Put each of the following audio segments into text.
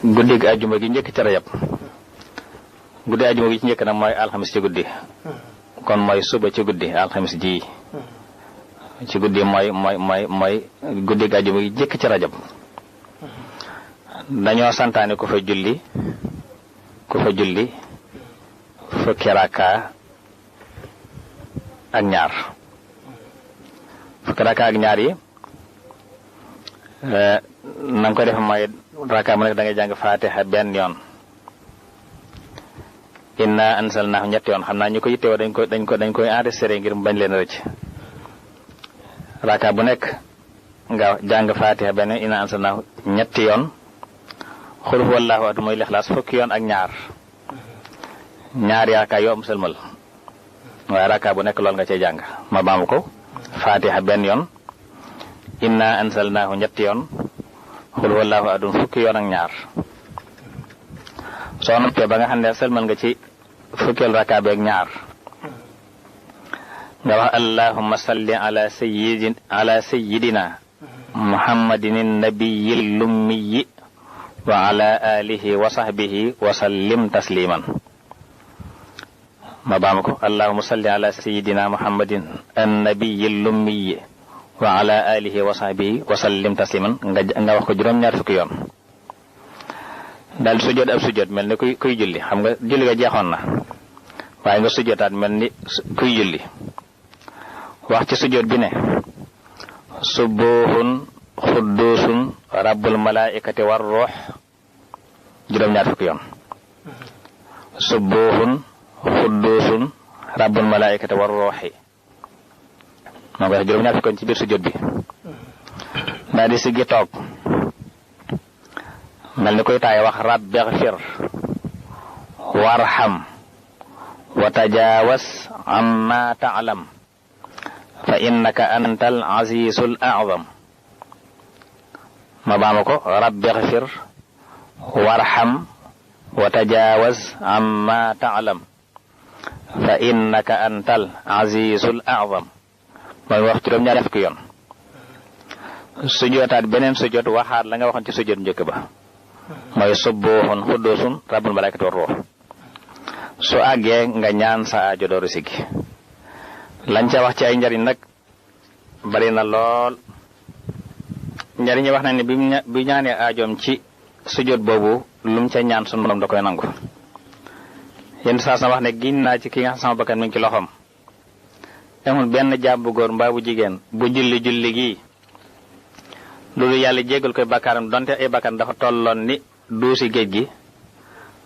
guddig aljuma gi njëkk ci rajab guddi aljuma gi ci njëkk nag mooy alxamis ci guddi kon mooy suba ci guddi alxamis ji ci guddi mooy guddig aljuma gi njëkk ci rajab dañoo santaane ku fa julli fukki raka ak ñaar yi na nga ko def mooy raka mu nekk da ngay jàng fatiha benn yoon inna ansalnaahu ñetti yoon xam naa ñu ko yittewoo dañ koy enregistré ngir mu bañ leen rëcc raka bu nekk nga jàng fatiha benn yoon inna ansalnaahu ñetti yoon xul huwallaahu ahad mooy lixlaas fukki yoon ak ñaar raka yoo am sëlmal waaye raka bu nekk lool nga cay jàng ma baamu ko fatiha benn yoon inna ansalnaahu ñetti yoon xul huwallaahu ahad fukki yoon ak ñaar soo noppee ba nga xam ne sëlmal nga ci fukkeel raka beeg ñaar nga wax allahumma salli ala sayyidina muhammadin nabiyil lummiyi wa ala alihi wa sahbihi wa sallim tasliman ma baama ko allahumma salli ala sayyidina muhammadin annabiyil lummiyi wa ala alihi wa sahbihi wa sallim tasliman nga wax ko juróom-ñaar fukki yoon daal sujjóot ab sujjóot mel ni kuy julli xam nga julli ga jeexoon na waaye nga sujjóotaat mel ni kuy julli wax ci sujjóot bi ne subuhun xudduusun rabbul malaikati war ruux juróom-ñaar fukki yoon subuhun xudduusun rabbul malaikati war ruuxi moo ko wax juróom-ñaar fukki yoon ci biir sujjóot bi daal di siggi toog mel ni koy taay wax rabbighfir warham wa tajaawaz amma ta'lam fa innaka antal azizul a'zam ma baama ko rabbighfir warham wa tajaawaz amma ta'lam fa innaka antal azizul a'zam mooy wax juróom-ñaar fukki yoon sujjóotaat beneen sujjóot waxaat la nga waxoon ci sujjóot njëkk ba mooy subuhun xudduusun rabbul malaikati war ruux su àggee nga ñaan sa aajo dooru siggi lañ ca wax ci ay njariñ nag bari na lool njariñ wax nañ ne bi ñaanee aajoom ci sujjóot boobu lum ca ñaan sunu borom da koy nangu yenn saa sa wax ne giñ naa ci ki nga xam sama bakkan mi ngi ci loxoom amul benn jaam bu góor mbaa bu jigéen bu julli gi loolu yàlla jéggal koy bakkaaram donte ay bakkan dafa tolloon ni duusi géej gi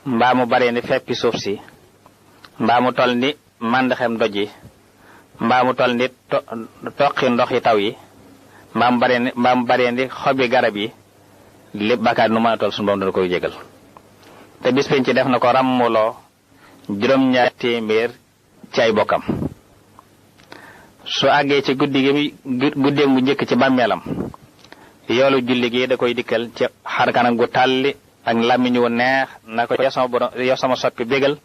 mbaa mu bare ni feppi suuf si mbaa mu toll ni màndaxem doj yi mbaa mu toll ni toqi ndox yi taw yi mbaa mu bare ni xobi garab yi lépp bakkaar nu mën a toll suñu borom dana koy jéggal te bis penc ci def na ko ràmmuloo juróom-ñaar téeméer ci ay bokkam su àggee ci guddeem bu njëkk ci bàmmeelam yoolu julli gi da koy dikkal ci xarkanam gu tàlli ak làmmiñ wu neex na ko yow sama soppi bégal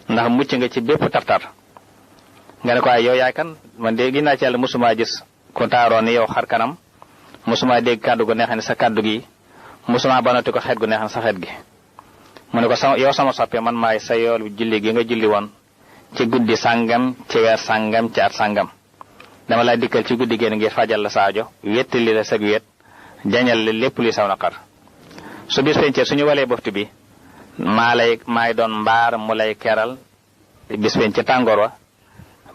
ndax mucc nga ci bépp tartar nga ne ko ay yow yaay kan man de gis naa ci yàlla mosuma gis ku taaroo ni yow xarkanam mosuma dégg kàddu gu neex ne sa kàddu gi mosuma banati ko xeet gu neex ne sa xeet gi mu ne ko yow sama soppi man maay sa yoolu julli gi nga julli woon ci guddi sàngam ci weer sàngam ci at sàngam dama lay dikkal ci guddi génn ngir fajal la saajo wettali la sag wet jañal la lépp luy saw naqar su bis pencee suñu walee boftu bi maay doon mbaar mu lay keral bis pencee tàngoor wa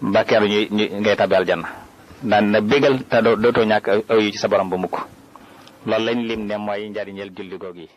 ba keru ñu ngay tabi aljanna daan na bégal te dootoo ñàkk aw yu ci sa borom ba mukk loolu lañ lim ne mooy njariñel julli googu yi